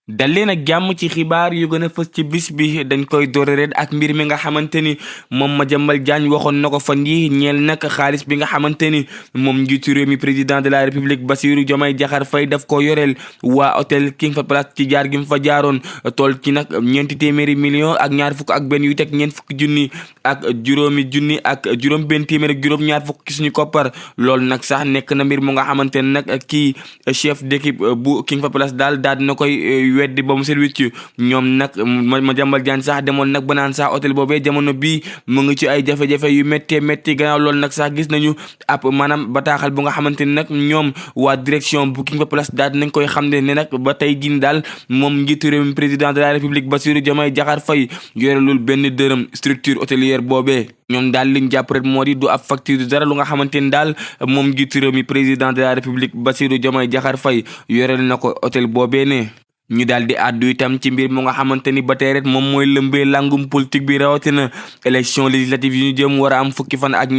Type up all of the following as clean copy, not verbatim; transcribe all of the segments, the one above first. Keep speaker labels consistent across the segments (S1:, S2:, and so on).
S1: dal leen ak jàmm ci xibaar yu gën a fës ci bis bi dañ koy doore ret ak mbir mi nga xamante ni moom Madiambal Diagne waxoon na ko fan yi ñeel nag xaalis bi nga xamante ni moom njiitu réew mi président de la république Bassirou Diomaye Diakhar Faye daf ko yoreel waa hôtel King Fahd Palace ci jaar gi mu fa jaaroon toll ci nag ñeenti téeméeri million ak ñaar fukk ak benn yu teg ñeent fukki junni ak juróomi junni ak juróom benn téeméer ak juróom ñaar fukk ci suñu koppar loolu nag sax nekk na mbir mu nga xamante ne nag kii chef d'équipe bu King Fahd Palace daal dina koy weddi ba mu seen wicc ñoom nag Madiambal Diagne sax demoon nag ba naan sax hôtel boobee jamono bii mu ngi ci ay jafe-jafe yu métti gannaaw loolu nag sax gis nañu ab maanaam bataaxal bu nga xamante ni nag ñoom waa direction bu King Fahd Palace daal dinañ koy xam ne nag ba tey jii daal moom njiitu réew mi président de la république Bassirou Diomaye Diakhar Faye yorelul benn dërëm structure hôtelière boobee ñoom daal liñ jàpp rek moo di du ab facture du dara lu nga xamante ni daal moom njiitu réew mi président de la république Bassirou Diomaye Diakhar Faye yorel na ko hôtel boobee ne ñu daal di àddu itam ci mbir mu nga xamante ni ba tey rek moom mooy lëmbee langum politique bi rawatina élection législative yi ñu jëm war a am fukki fan ak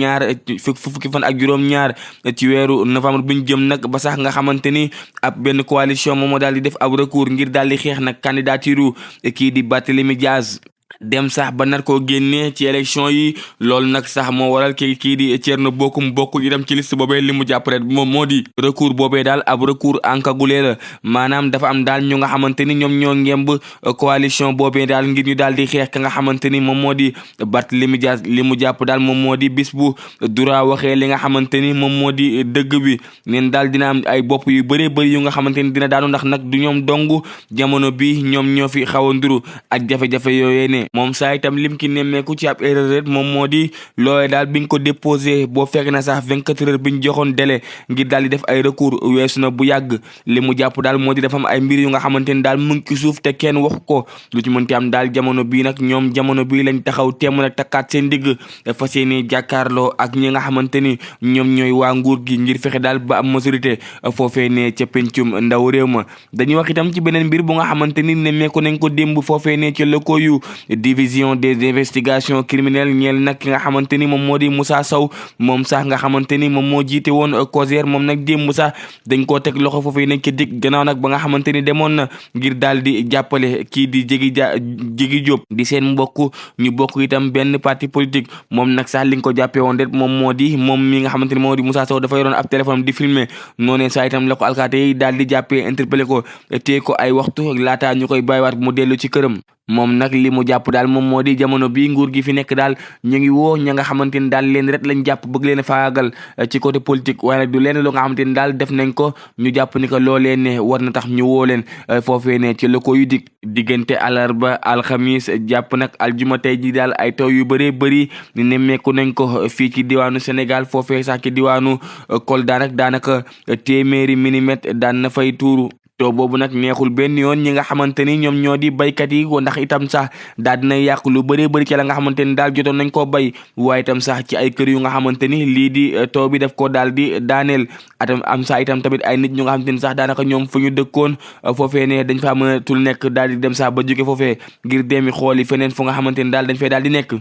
S1: juróom-ñaar ci weeru novembre bi ñu jëm nag ba sax nga xamante ni ab benn coalition moom moo daal di def ab recours ngir daal di xeex nag candidature kii di Barthélémy Dias dem sax ba nar koo génnee ci élection yi loolu nag sax moo waral kii di Thierno Bocoum bokkul itam ci liste boobee li mu jàpp rek moom moo di recours boobee daal ab recours encagoulé la maanaam dafa am daal ñu nga xamante ni ñoom ñoo ngemb coalition boobee daal ngir ñu daal di xeex ka nga xamante ni moom moo di Barthélémy Dias li mu jàpp daal moom moo di bis bu dura waxee li nga xamante ni moom moo di dëgg bi neen daal dina am ay bopp yu bëree bëri yu nga xamante ni dina daanu ndax nag du ñoom dong jamono bi ñoom ñoo fi xaw a nduru ak jafe-jafe yooyee ne moom saa itam lim ki nemmeeku ci ab erreur rek moom moo di loolee daal biñ ko déposé boo fekk na sax 24 heures biñ joxoon délai ngir daal di def ay recours weesu na bu yàgg li mu jàpp daal moo di dafa am ay mbir yu nga xamante ni daal mu ngi ci suuf te kenn waxu ko lu ci mënti am daal jamono bii nag ñoom jamono bii lañ taxaw temm nag takkaat seen digg fas yéene jàkkaarloo ak ñi nga xamante ni ñoom ñooy waa nguur gi ngir fexe daal ba am majorité foofee ne ca pencum ndaw réew ma dañuy wax itam ci beneen mbir bu nga xamante ni nemmeeku nañ ko démb foofee ne ca lëkkoo yu division des investigations criminelles ñeel nag ki nga xamante ni moom moo di Moussa Sow moom sax nga xamante ni moom moo jiite woon COJER moom nag démb sax dañ koo teg loxo foofu nekk dig gannaaw nag ba nga xamante ni demoon na ngir daal di jàppale kii di Jigi Diop di seen mbokk ñu bokk itam benn parti politique moom nag sax li nga ko jàppee woon rek moom moo di moom mi nga xamante ni moo di Moussa Sow dafa yoroon ab téléphone di filmer noonee sax itam la ko alkaate yi daal di jàppee interpellé ko téye ko ay waxtu laataa ñu koy bàyyiwaat mu dellu ci këram moom nag li mu jàpp daal moom moo di jamono bi nguur gi fi nekk daal ñu ngi woo ña nga xamante ni daal leen rek lañ jàpp bëgg leen a faagal ci côté politique waaye nag du leen loo nga xamante ni daal def nañ ko ñu jàpp ni que loolee ne war na tax ñu woo leen foofee ne ci la ko yu diggante àllarba alxamis jàpp nag aljuma tey ji daal ay taw yu bëree bëri nemmeeku nañ ko fii ci diwaanu Sénégal foofee sax ci diwaanu Kolda nag daanaka téeméeri milimètre daan na fay tuuru taw boobu nag neexul benn yoon ñi nga xamante ni ñoom ñoo di baykat yi ndax itam sax daal dina yàq lu bëree bëri ci la nga xamante ni daal jotoon nañ koo bay waaye itam sax ci ay kër yu nga xamante ni lii di taw bi def ko daal di daaneel atam am sax itam tamit ay nit ñu nga xamante ni sax daanaka ñoom fu ñu dëkkoon foofee ne dañ faa mën a tul nekk daal di dem sax ba jóge foofee ngir demi xooli feneen fu nga xamante ni daal dañ fay daal di nekk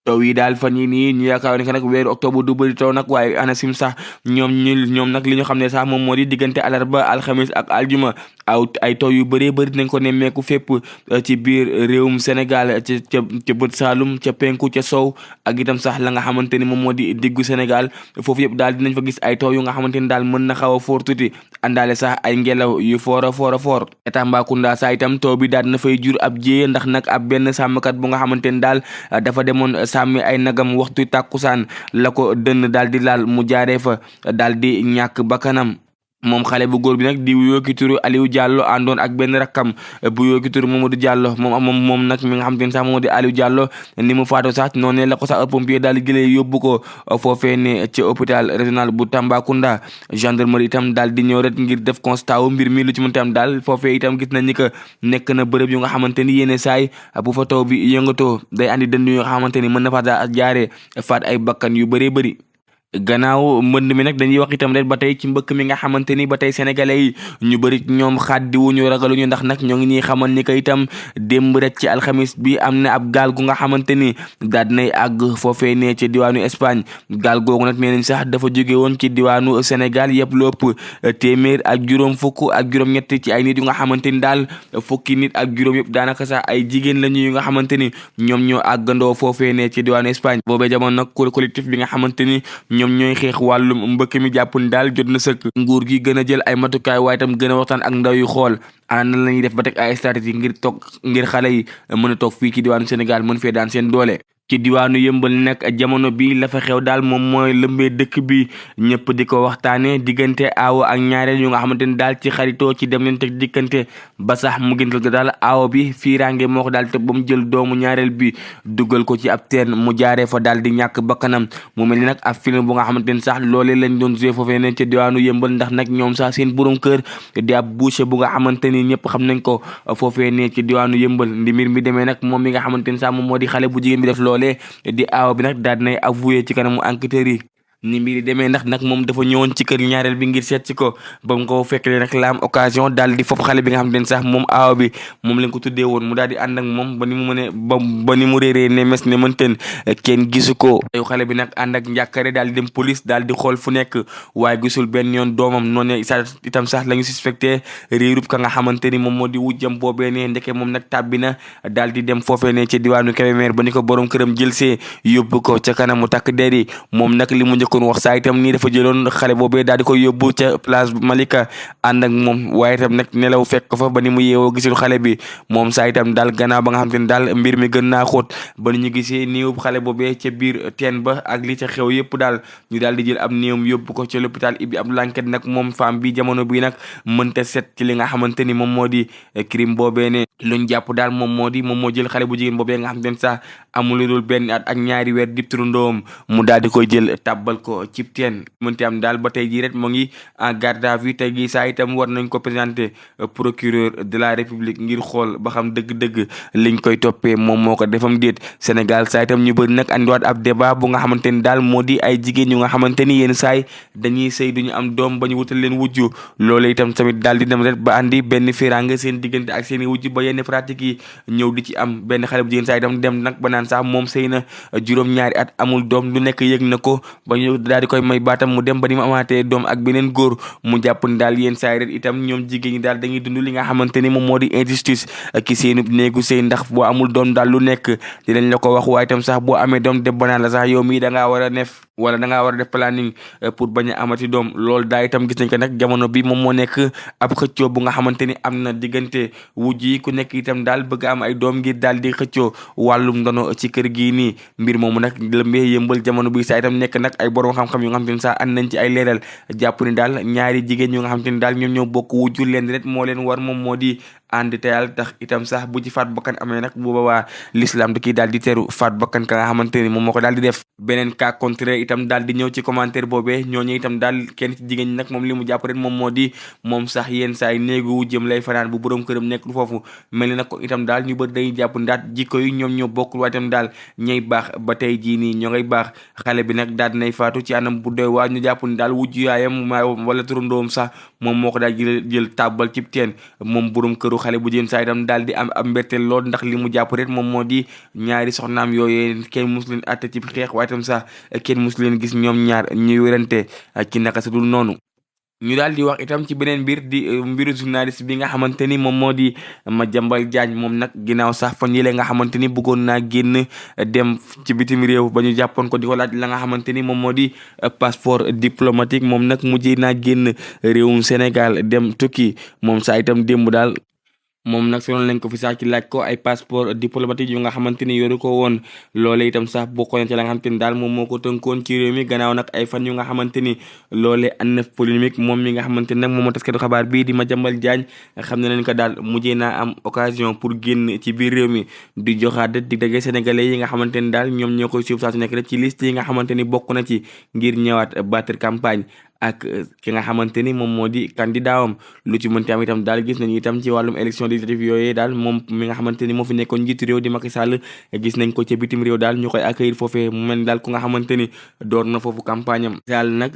S1: taw yi daal fan yi nii ñu yaakaar ne que nag weeru octobre du bëri taw nag waaye ANACIM sax ñoom nag li ñu xam ne sax moom moo di diggante àllarba alxamis ak aljuma ay taw yu bëree bëri dinañ ko nemmeeku fépp ci biir réewum Sénégal ca bët Saalum ca penku ca sow ak itam sax la nga xamante ni moom moo di diggu Sénégal foofu yëpp daal dinañ fa gis ay taw yu nga xamante ni daal mën na xaw a foor tuuti àndaale sax ay ngelaw yu foor a foor Tambacounda sax itam taw bi daal dina fay jur ab jéye ndax nag ab benn sàmmkat bu nga xamante ni daal dafa demoon sàmmi ay nagam waxtu tàkkusaan la ko dënn daal di laal mu jaaree fa daal di ñàkk bakkanam moom xale bu góor bi nag di wuyoo ki turu Aliou Diallo àndoon ak benn rakkam bu wuyoo ki turu Mamadou Diallo moom nag mi nga xam te ne sax Mamadou Aliou Diallo ni mu faatoo sax noonu la ko sax pompier daal di jëlee yóbbu ko foofee ne ci hôpital régional bu Tambacounda gendarmerie itam daal di ñëw rek ngir def constat wu mbir mi lu ci mën tam daal foofee itam gis nañ ni que nekk na bërëb yu nga xamante ni yéene saay bu fa taw bi yëngatoo day andi dënd yu nga xamante ni mën na fa daal jaaree faat ay bakkan yu bëree bëri gannaaw mbënd mi nag dañuy wax itam rek ba tey ci mbëkk mi nga xamante ni ba tey sénégalais yi ñu bëri ñoom xaddiwuñu ragaluñu ndax nag ñoo ngi ñuy xamal ni ko itam démb rek ci alxamis bi am na ab gaal gu nga xamante ni daal dinay àgg foofee ne ci diwaanu Espagne gaal googu nag nee nañ sax dafa jóge woon ci diwaanu Sénégal yëpp lu ëpp téeméer ak juróom fukk ak juróom-ñett ci ay nit yu nga xamante ni daal fukki nit ak juróom yëpp daanaka sax ay jigéen lañu yu nga xamante ni ñoom ñoo àggandoo foofee ne ci diwaanu Espagne boobee jamono nag collectif bi nga xamante ni ñoom ñooy xeex wàllum mbëkk mi jàpp ni daal jot na sëkk nguur gi gën a jël ay matukaay waaye itam gën a waxtaan ak ndaw yu xool ana nan la ñuy def ba teg ay stratégie ngir xale yi mën a toog fii ci diwaanu Sénégal mën fee daan seen doole. ci diwaanu yëmbal nag jamono bi la fa xew daal moom mooy lëmbee dëkk bi ñëpp di ko waxtaane diggante aawo ak ñaareel yu nga xamante ni daal ci xaritoo ci dem leen teg diggante ba sax mu gintal ga daal aawo bi fiiraange moo ko daal te ba mu jël doomu ñaareel bi dugal ko ci ab teen mu jaaree fa daal di ñàkk bakkanam mu mel ni nag ab film bu nga xamante ni sax loolee lañ doon joué foofee ne ci diwaanu yëmbal ndax nag ñoom sax seen borom kër di ab boucher bu nga xamante ni ñëpp xam nañ ko foofee ne ci diwaanu yëmbal ndi mbir mi demee nag moom mi nga xamante ni sax moom moo di xale bu jigéen bi def loole di aaw bi nag daal dinay avoué ci kanamu enquêteurs yi ni mbiri demee ndax nag moom dafa ñëwoon ci kër ñaareel bi ngir seet si ko ba mu ko fekklee nag la am occasion daal di foofu xale bi nga xam ne sax moom aaw bi moom lañ ko tuddee woon mu daal di ànd ak moom ba ni mu mënee ba ni mu réeree ne mes ne mënteen kenn gisu ko ayu xale bi nag ànd ak njàkkare daal di dem police daal di xool fu nekk waaye gisul benn yoon doomam noonu sax itam sax la ñu suspecté réerub ka nga xamante ni moom moo di wujjam boobee ne ndeke moom nag tàbbi na daal di dem foofee ne ci diwaanu Kébémer ba ni ko borom këram jël see yóbbu ko ca kanamu takk der yi moom nag li mu kon wax saa itam nii dafa jëloon xale boobee daal di koy yóbbu ca place Malika ànd ak moom waaye itam nag nelaw fekk ko fa ba ni mu yeewoo gisul xale bi moom saa itam daal gannaaw ba nga xam te ne daal mbir mi gën naa xóot ba ni ñu gisee néew xale boobee ca biir teen ba ak li ca xew yëpp daal ñu daal di jël ab néewam yóbbu ko ca l'hôpital Ibi ab l'enquête nag moom femme bi jamono bi nag mënta set ci li nga xamante ni moom moo di crime boobee ne luñ jàpp daal moom moo jël xale bu jigéen boobee nga xam te ne sax amul lu dul benn at ak ñaari weer dip turandoom mu daal di koy jël tàbbal ko cib teen mënti am daal ba tey jii rek mu ngi en garde à vue tey jii saa itam war nañ ko présenter procureur de la république ngir xool ba xam dëgg-dëgg liñ koy toppee moom moo ko defam déet Sénégal saa itam ñu bëri nag andiwaat ab débat bu nga xamante ni daal moo di ay jigéen yu nga xamante ni yenn saay dañuy sëy duñu am doom ba ñu wutal leen wujju loolu itam tamit daal di dem rek ba andi benn firange seen diggante ak seen i wujju ba yenn pratique yi ñëw di ci am benn xale bu jigéen saa itam dem nag ba naan sax moom sëy na juróom-ñaari at amul doom lu nekk yëg na ko ba ñu daal di koy may baatam mu dem ba ni mu amaatee doom ak beneen góor mu jàpp ni daal yéen saa yi itam ñoom jigéen ñi daal dañuy dund li nga xamante ni moom moo di injustice ki seenu néegu sëy ndax boo amul doom daal lu nekk dinañ la ko wax waaye itam sax boo amee doom dem ba naan la sax yow mii da ngaa war a nef wala da ngaa war a def planning pour bañ a amati doom loolu daal itam gis nañ ko nag jamono bi moom moo nekk ab xëccoo bu nga xamante ni am na diggante wujj yi ku nekk itam daal bëgg am ay doom ngir daal di xëccoo wàllum ndono ci kër gii nii mbir moomu nag lëmbee yëmbal jamono bi saa itam nekk nag ay borom xam-xam yu nga xamante ni sax ànd nañ ci ay leeral jàpp ni daal ñaari jigéen yu nga xamante ni daal ñoom ñoo bokk wujju leen rek moo leen war moom moo di ànd te yàlla tax itam sax bu ci faat bakkan amee nag bu boobaa l'islam da kiy daal di teru faat bakkan ka nga xamante ni moom moo ko daal di def beneen cas contraire itam daal di ñëw ci commentaire boobee ñooñu itam daal kenn ci jigéen ñi nag moom li mu jàpp rek moom moo di moom sax yenn saa yi néegu wujjëm lay fanaan bu borom këram nekkul foofu mel ni nag ko itam daal ñu bëri dañuy jàpp ndaat jikko yi ñoom ñoo bokkul waaye itam daal ñay baax ba tey jii nii ñoo ngay baax xale bi nag daal dinay faatu ci anam bu doy waa ñu jàpp ni daal wujju yaayam wala turandoom sax moom moo ko daal jël tàbbal cib teen moom borom këru xale bu jigéen saa itam daal di am mberteel lool ndax li mu jàpp rek moom moo di ñaari soxnaam yooyee kenn mus leen atte ci xeex waaye itam sax kenn mus leen gis ñoom ñaar ñuy wérante ci naka sa dul noonu ñu daal di wax itam ci beneen mbir di mbiru journaliste bi nga xamante ni moom moo di Madiambal Diagne moom nag ginnaaw sax fan yële nga xamante ni bëggoon naa génn dem ci bitim réew ba ñu jàppoon ko di ko laaj la nga xamante ni moom moo di passeport diplomatique moom nag mujjee naa génn réewum Sénégal dem tukki moom saa itam démb daal moom nag sonoon lañ ko fi sax ci laaj ko ay passeport diplomatique yu nga xamante ni yoru ko woon loole itam sax bokkoon ci la nga xamante ni daal moom moo ko tënkoon ci réew mi gannaaw nag ay fan yu nga xamante ni loole an na polémique moom mi nga xamante ni nag moom moo taskatu xabaar bii di Madiambal Diagne xam ne nañ ko daal mujjee naa am occasion pour génn ci biir réew mi di joxaat di dagge sénégalais yi nga xamante ni daal ñoom ñoo koy suivre saa su nekk rek ci liste yi nga xamante ni bokk na ci ngir ñëwaat battre campagne ak ki nga xamante ni moom moo di candidat am lu ci mënti am itam daal gis nañu itam ci wàllum élection législative yooyu daal moom mi nga xamante ni moo fi nekkoon njiitu réew di Macky Sall gis nañ ko ca bitim réew daal ñu koy accueillir foofee mu mel ni daal ku nga xamante ni door na foofu campagne am daal nag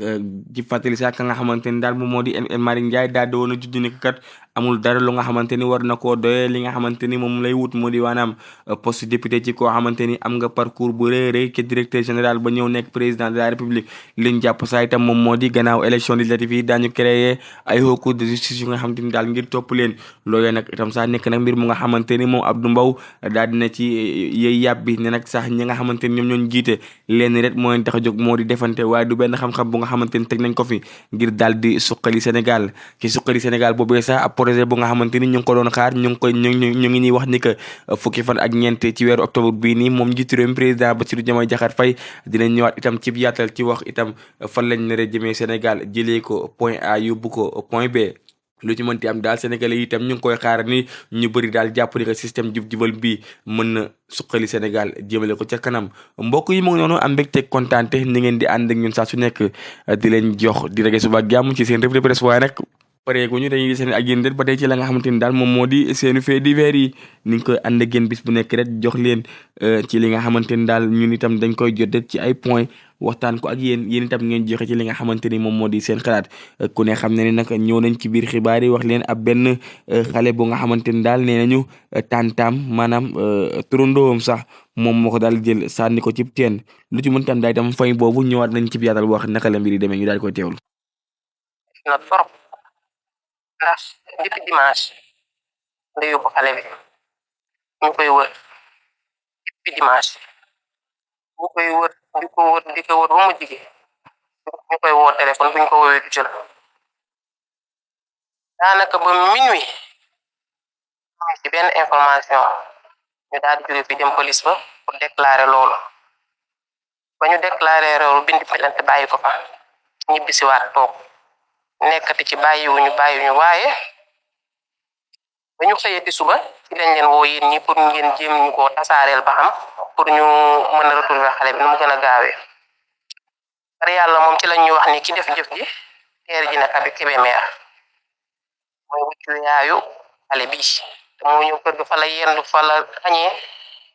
S1: ci fàttali sax ka nga xamante ni daal moom moo di El Malick Ndiaye daal di woon a judd ni kat amul dara lu nga xamante ni war na koo doyee li nga xamante ni moom lay wut moo di waanaam poste député ci koo xamante ni am nga parcours bu rëy rëy ci directeur général ba ñëw nekk président de la république liñ jàpp saa itam moom moo di gannaaw élection législative yi daañu créer ay haut cour de justice yu nga xamante ni daal ngir topp leen loolee nag itam sax nekk nag mbir mu nga xamante ni moom Abdou Mbow daal dina ci yey yàb bi ne nag sax ñi nga xamante ni ñoom ñoon jiite leen rek moo leen tax a jóg moo di defante waaye du benn xam-xam bu nga xamante ni teg nañ ko fi ngir daal di suqali Sénégal ci suqali Sénégal boobee sax ab projet bu nga xamante ni ñu ngi ko doon xaar ñu ngi ñuy wax ni que fukki fan ak ñeent ci weeru octobre bii nii moom njiitu réew mi président Bassirou Diomaye Diakhar Faye dinañ ñëwaat itam ci yaatal ci wax itam fan lañ nar a jëmee Sénégal jëlee ko point A yóbbu ko point B lu ci mënti am daal sénégalais yi itam ñu ngi koy xaar ni ñu bëri daal jàpp ni que système jub-jubal bii mën na suqali Sénégal jëmale ko ca kanam mbokk yi mu ngi noonu am mbégte kontaante ni ngeen di ànd ak ñun saa su nekk di leen jox di rege suba ak jàmm ci seen revue de presse waaye nag pareeguñu dañuy seen ak yéen ba tey ci la nga xamante ni daal moom moo di seeni fait divers yi ni ñu koy ànd ak yéen bis bu nekk rek jox leen ci li nga xamante ni daal ñun itam dañ koy jot ci ay point waxtaan ko ak yéen itam ngeen joxe ci li nga xamante ni moom moo di seen xalaat ku ne xam ne ni nag ñëw nañ ci biir xibaar yi wax leen ab benn xale bu nga xamante ni daal nee nañu tantaam maanaam turandoom sax moom moo ko daal jël sànni ko ci teen lu ci mën tam daal itam fay boobu ñëwaat nañ ci yaatal wax naka la mbir yi demee ñu daal koy teewlu.
S2: na trop ndax depuis dimanche da yóbbu xale bi ñu koy wër depuis dimanche ñu koy wër di ko wër ba mu jige ñu koy woo téléphone bu ñu ko woowee du jël daanaka ba minuit ci benn information ñu daal di jóge fi dem police ba pour déclarer loolu ba ñu déclarer loolu bindi plainte bàyyi ko fa ñibbisiwaat toog nekkati ci bàyyiwuñu waaye ba ñu xëyati suba ci lañ leen woo yéen ñi pour ngeen jéem ñu koo tasaareel ba xam pour ñu mën a retrouver xale bi nu mu gën a gaawee par yàlla moom ci lañ ñu wax ni ki def jëf ji teer ji naka bi Kébémer mooy wuccu yaayu xale bi te moo ñëw kër ga fa la yendu fa la añee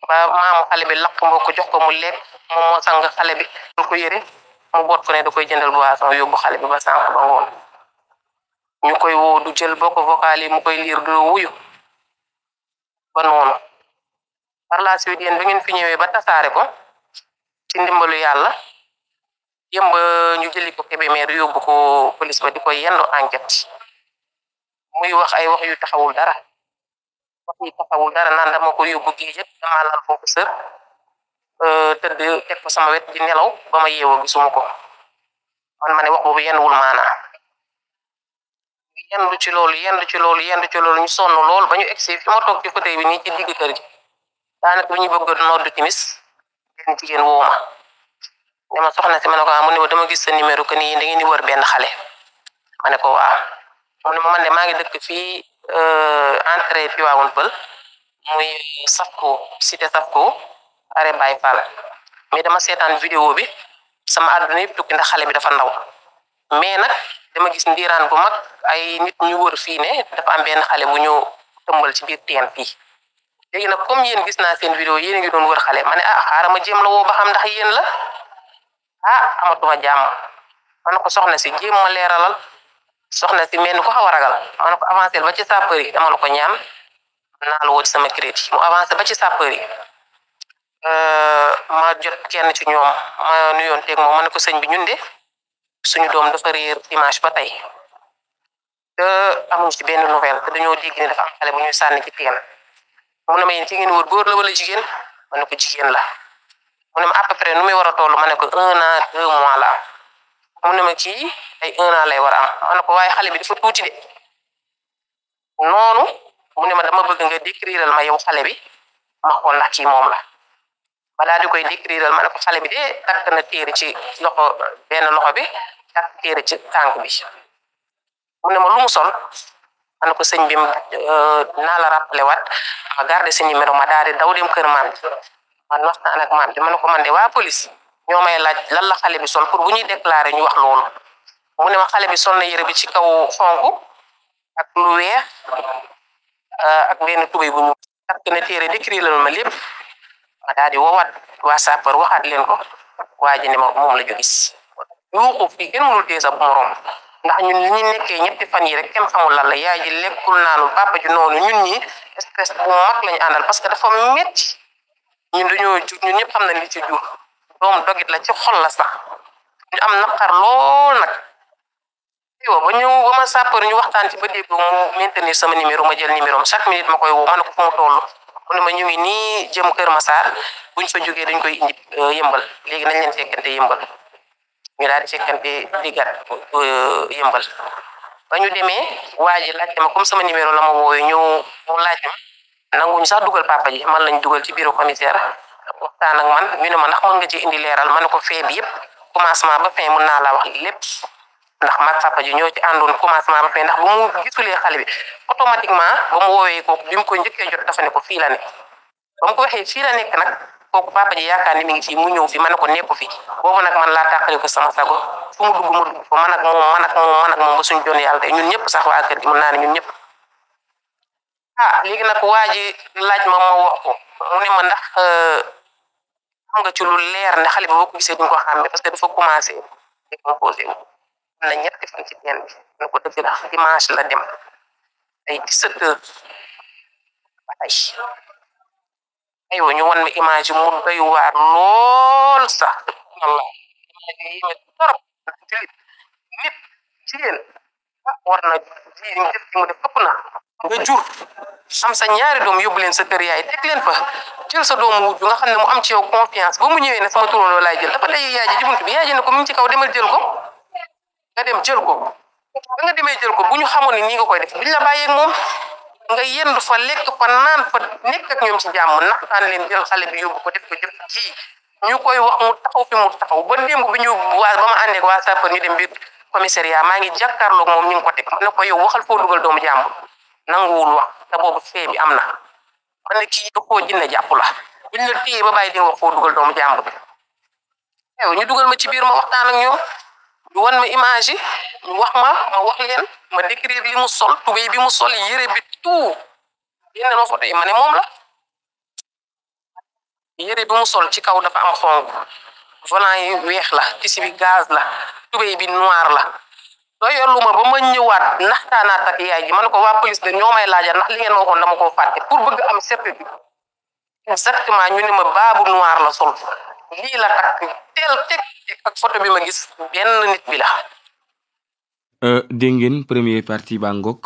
S2: ba maamu xale bi lakk mbokk jox ko mu lekk moom moo sang xale bi dul ko yëre mu boot ko ne da koy jëndal boisson yóbbu xale bi ba sànq ba ngoon ñu koy woo du jël boo ko vocal yi mu koy liir du wuyu ba noonu par la suite yéen ba ngeen fi ñëwee ba tasaare ko ci ndimbalu yàlla yëmb ñu jëli ko Kébémer yóbbu ko police ba di koy yendu enquête muy wax ay wax yu taxawul dara naan dama ko yóbbu géej ak dama laal foofu sër tëdd teg ko sama wet di nelaw ba ma yeewoo gisuma ko man ma ne wax boobu yenn wul maanaa yendu ci loolu ñu sonn lool ba ñu egsi fi ma toog ci fauteuil bi nii ci digg kër gi daanaka bi ñu bëgg a noddu timis benn jigéen woo ma ne ma soxna si ma ne ko mu ne ma dama gis sa numéro que nii da ngeen di wër benn xale ma ne ko waaw mu ne ma man de maa ngi dëkk fii entrée Tivaouane Peulh muy Safko cité Safko are Baye Fall mais dama seetaan vidéo bi sama àdduna yëpp tukki ndax xale bi dafa ndaw mais nag dama gis ndiiraan bu mag ay nit ñu wër fii ne dafa am benn xale bu ñu tëmbal ci biir teen fii léegi nag comme yéen gis naa seen vidéo yéen a ngi doon wër xale ma ne xaaral ma jéem la woo ba xam ndax yéen la amatuma jàmm ma ne ko soxna si jéem ma leeralal soxna si mel ni ko xaw a ragal ma ne ko avancé ba ci sapeur yi dama la ko ñaan naa la woo ci sama crédit mu avancé ba ci sapeur yi ma jot kenn ci ñoom ma nuyoon teeg moom ma ne ko sëñ bi ñun de suñu doom dafa réer dimanche ba tey te amuñu ci benn nouvelle te dañoo dégg ne dafa am xale bu ñuy sànni ci teen mu ne ma yéen ci ngeen wër góor la wala jigéen ma ne ko jigéen la mu ne ma à peu près nu muy war a toll ma ne ko 1 an 2 mois la mu ne ma kii ay 1 an lay war a am ma ne ko waaye xale bi dafa tuuti de noonu mu ne ma dama bëgg nga décriral ma yow xale bi ma xool ndax kii moom la balaa di koy décriral ma ne ko xale bi de takk na téere ci loxo benn loxo bi takk téere ci tànk bi mu ne ma lu mu sol ma ne ko sëñ bi naa la rappelé waat ma garder sa numéro ma daal di daw dem kër maam bi man waxtaan ak maam bi ma ne ko man de waa police ñoo may laaj lan la xale bi sol pour bu ñuy déclarer ñu wax loolu mu ne ma xale bi sol na yére bi ci kaw xonk ak lu weex ak benn tubéy bu ñu takk ne téere décrit la ma lépp ma daal di woowaat waa sapeur waxaat leen ko waa ji ne ma moom la ñu gis yuuxu fii kenn mënul tee sa morom ndax ñun li ñu nekkee ñetti fan yi rek kenn xamul lan la yaay ji lekkul naanul papa ji noonu ñun ñi stress bu mag lañu àndal parce que dafa metti ñun dañoo jur ñun ñëpp xam na li ci jur doom dogit la ci xol la sax ñu am naqar lool nag yow ba ñu ba ma sapeur ñu waxtaan ci ba dégg mu maintenir sama numéro ma jël numéro chaque minute ma koy woo ma ne ko fu mu toll mu ne ma ñu ngi nii jëm Kër Massar buñ fa jógee dañ koy indi yëmbal léegi nañ leen fekkante yëmbal ñu daal di fekkante digat yëmbal ba ñu demee waa ji laajte ma comme sama numéro la ma woowee ñu mu laaj ma nanguñu sax dugal papa ji man lañ dugal ci bureau commissaire waxtaan ak man ñu ne ma ndax mën nga ci indi leeral ma ne ko fee bi yëpp commencement ba fin mën naa laa wax lépp ndax maag papa ji ñoo ci àndoon commencement ba fin ndax bu mu gisulee xale bi automatiquement ba mu woowee kooku bi mu ko njëkkee jot dafa ne ko fii la nekk ba mu ko waxee fii la nekk nag kooku papa ji yaakaar ni mi ngi fii mu ñëw fi ma ne ko nekku fi boobu nag man laa tàqali ko sama sago fu mu dugg ma dugg fa man ak moom ba suñ joon yàlla tey ñun ñëpp sax waa kër gi mën naa ne ñun ñëpp léegi nag waa ji laaj ma wax ko mu ne ma ndax xam nga ci lu leer ne xale bi boo ko gisee duñ ko xàmme parce que dafa commencé décomposé wu am na ñetti fan ci teen bi na ko dëgg la dimanche la dem ay 17 heures ba tey aywa ñu wan ma image mu doy waar lool sax walla image yi yéeme torop ndax julit nit jigéen war na ji ñu def ci mu def ëpp na nga jur am sa ñaari doom yóbbu leen sa kër yaay teg leen fa jël sa doomu wujju nga xam ne mu am ci yow confiance ba mu ñëwee ne sama turandoo laay jël dafa day yaay ji ci buntu bi yaay ji ne ko mi ngi ci kaw demal jël ko nga dem jël ko ba nga demee jël ko bu ñu xamoon ne nii nga koy def duñ la bàyyeeg moom nga yendu fa lekk fa naan fa nekk ak ñoom ci jàmm naxtaan leen jël xale bi yóbbu ko def ko jëf ji ñu koy wax mu taxaw fi mu taxaw ba démb bi ñu waa ba ma àndeek waa sapeur ñu dem biir commissariat maa ngi jàkkaarloog moom ñu ngi ko teg ma ne ko yow waxal foo dugal doomu jàmbur nanguwul wax te boobu fee bi am na ma ne kii da koo jinne jàpp la buñ la téye ba bàyyi di wax foo dugal doomu jàmbur bi yow ñu dugal ma ci biir ma waxtaan ak ñoom ñu wan ma image yi ñu wax ma wax leen ma décrire li mu sol tubéy bi mu sol yére bi tout yéen ma photo yi ma ne moom la yére bi mu sol ci kaw dafa am xonk volant yi weex la tisi bi gaz la tubéy bi noir la doyolu ma ba ma ñëwaat naxtaanaat ak yaay ji ma ne ko waa police de ñoo may laajal ndax li ngeen ma waxoon dama koo fàtte pour bëgg am certitude exactement ñu ne ma baabu noir la sol lii la takk teel teg ak photo bi ma gis benn nit bi la
S1: dégg ngeen première partie ba ngok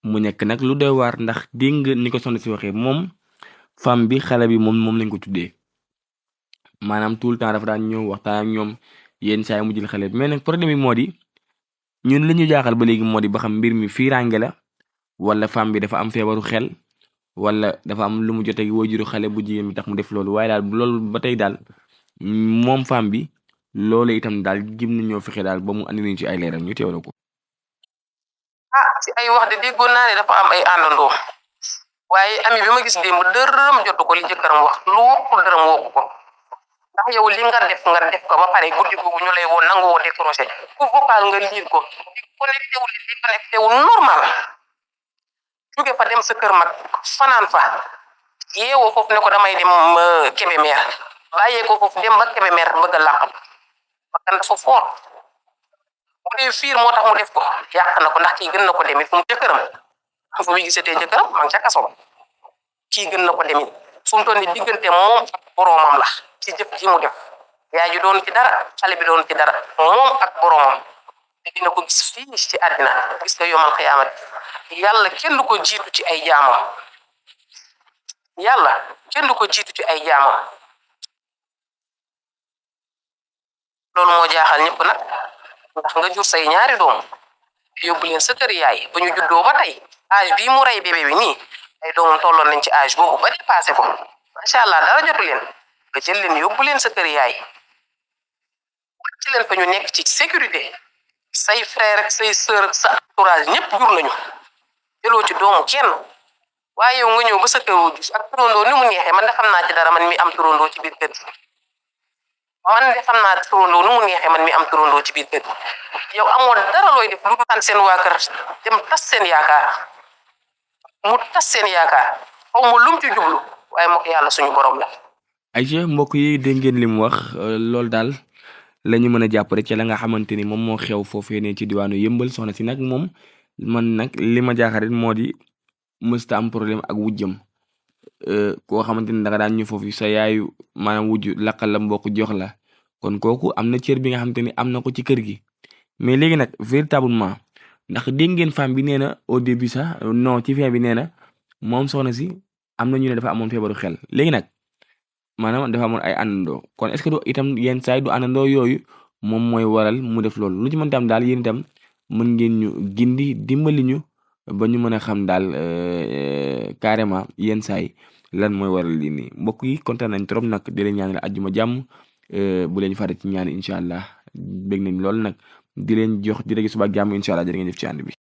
S1: mu nekk nag lu doy waar ndax dégg nga ni ko soxna si waxee moom femme bi xale bi moom lañ ko tuddee maanaam tout le temps dafa daan ñëw waxtaan ak ñoom yenn saa yi mu jël xale bi mais nag problème bi moo di ñun li ñu jaaxal ba léegi moo di ba xam mbir mi fiiraange la wala femme bi dafa am feebaru xel wala dafa am lu mu jotee ak waajuru xale bu jigéen bi tax mu def loolu waaye daal loolu ba tey daal moom femme bi loolu itam daal gim na ñoo fexe daal ba mu andi nañu ci ay leeral ñu teewlu ko.
S2: ci ay wax de déggoon naa ne dafa am ay àndandoo waaye ami bi ma gis démb dërëm jotu ko li jëkkëram wax lu wokkul dërëm wokku ko ndax yow li nga def ko ba pare guddi googu ñu lay woon nangu woo décroché ku vocal nga lire ko di connecté wu normal jóge fa dem sa kër mag fanaan fa yeewoo foofu ne ko damay dem Kébémer bàyyee ko foofu dem ba Kébémer bëgg a làqam bakkan dafa foor bu dee fiir moo tax mu def ko yàq na ko ndax kii gën na ko demit fu mu jëkkëram fu muy gisatee jëkkëram maa ngi ca kaso kii gën na ko demit fu mu toll ni diggante moom ak boroomam la ci jëf ji mu def yaay ji doon ci dara xale bi doon ci dara moom ak boroomam te dina ko gis fii ci àddina gis nga yomal xiyaamati yàlla kenn du ko jiitu ci ay jaamam yàlla kenn du ko jiitu ci ay jaamam loolu moo jaaxal ñëpp nag ndax nga jur say ñaari doom yóbbu leen sa kër yaay ba ñu juddoo ba tey âge bii mu rey bébé bi nii ay doomam tolloon nañ ci âge boobu ba dépassé ko macha allah dara jotu leen nga jël leen yóbbu leen sa kër yaay wàcc leen fa ñu nekk ci sécurité say frère ak say sœur ak sa entourage ñëpp jur nañu jëloo ci doomu kenn waaye yow nga ñëw ba sa kër wujj ak turandoo ni mu neexee man de xam naa ci dara man mi am turandoo ci biir kër gi man de xam naa turandoo ni mu neexee man mi am turandoo ci biir kër gi yow amoo dara looy def lu tan seen waa kër dem tas seen yaakaar mu tas seen yaakaar xaw ma lum ci jublu waaye moo ko yàlla suñu borom la.
S1: Aïcha mbokk yi dégg ngeen li mu wax loolu daal la ñu mën a jàpp rek ci la nga xamante ni moom moo xew foofee ne ci diwaanu yëmbal soxna si nag moom man nag li ma jaaxarit moo di mësta am problème ak wujjam koo xamante ni da nga daan ñu foofu sa yaayu maanaam wujj lakkal la mbokk jox la kon kooku am na cër bi nga xamante ni am na ko ci kër gi mais léegi nag véritablement ndax dégg ngeen femme bi nee na au début sax non ci fin bi nee na moom soxna si am na ñu ne dafa amoon feebaru xel léegi nag maanaam dafa amoon ay àndandoo kon est-ce que du itam yenn saa yi du àndandoo yooyu moom mooy waral mu def loolu lu ci mën tam daal yéen itam mën ngeen ñu gindi dimbali ñu ba ñu mën a xam daal carrément yenn saa yi lan mooy waral lii nii mbokk yi kontaan nañ trop nag di leen ñaanal àjjuma jàmm bu leen fàtte ci ñaan incha allah bég nañ lool nag di leen jox di rek suba ak jàmm incha allah jërë ngeen jëf ci ànd bi.